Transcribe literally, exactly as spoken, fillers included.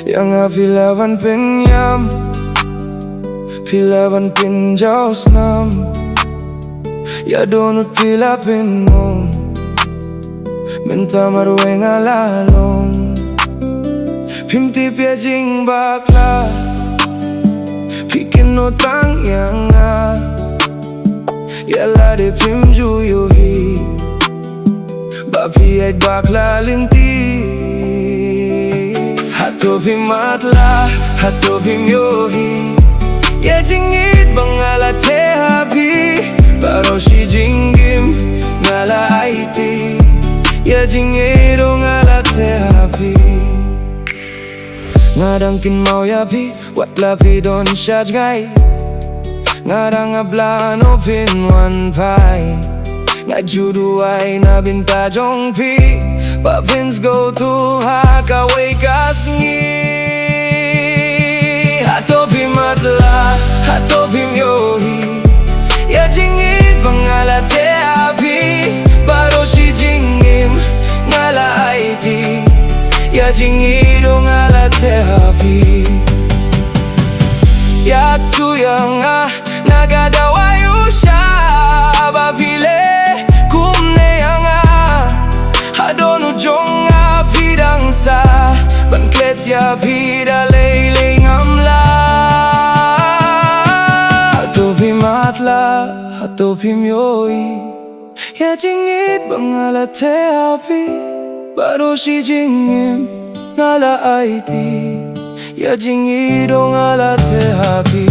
Ïa nga phi la wan pynïam, phi la wan pynjaw snam. Ïa dohnud phi la pynmong, mynta marwei nga la long. Phim tip ïa jingbakla, phi kynnoh tang ïa nga. Ïa lade phim ju ïohi ba phi ïaid bakla lynti. Hato phim matlah, hato phim ïohi ïa jingïeit ba nga la theh ha phi. Baroh shi jingim nga la aiti ïa jingïeit ba nga la theh ha phi. Nga dang kynmaw ïa phi wat la phi don sha jngai. Nga dang ap la no phin wan phai. Nga ju duwai na bynta jong phi ba phin sngewthuh ha kawei ka sngi. Hato phim matlah, hato phim ïohi ïa jingïeit ba nga la theh ha phi. Baroh shi jingim nga la aiti ïa jingïeit ba nga la theh ha phi. Ïathuh ïa nga, nga ka dawa ïa u sha ba phi leh kumne ïa nga. Ha dohnud jong nga phi dang sah ban klet ïa phi da lei lei ngam lah. Hato phim matlah, hato phim ïohi ïa jingïeit ba nga la theh ha phi. Baroh shi jingim nga la aiti ïa jingïeit ba nga la theh ha phi.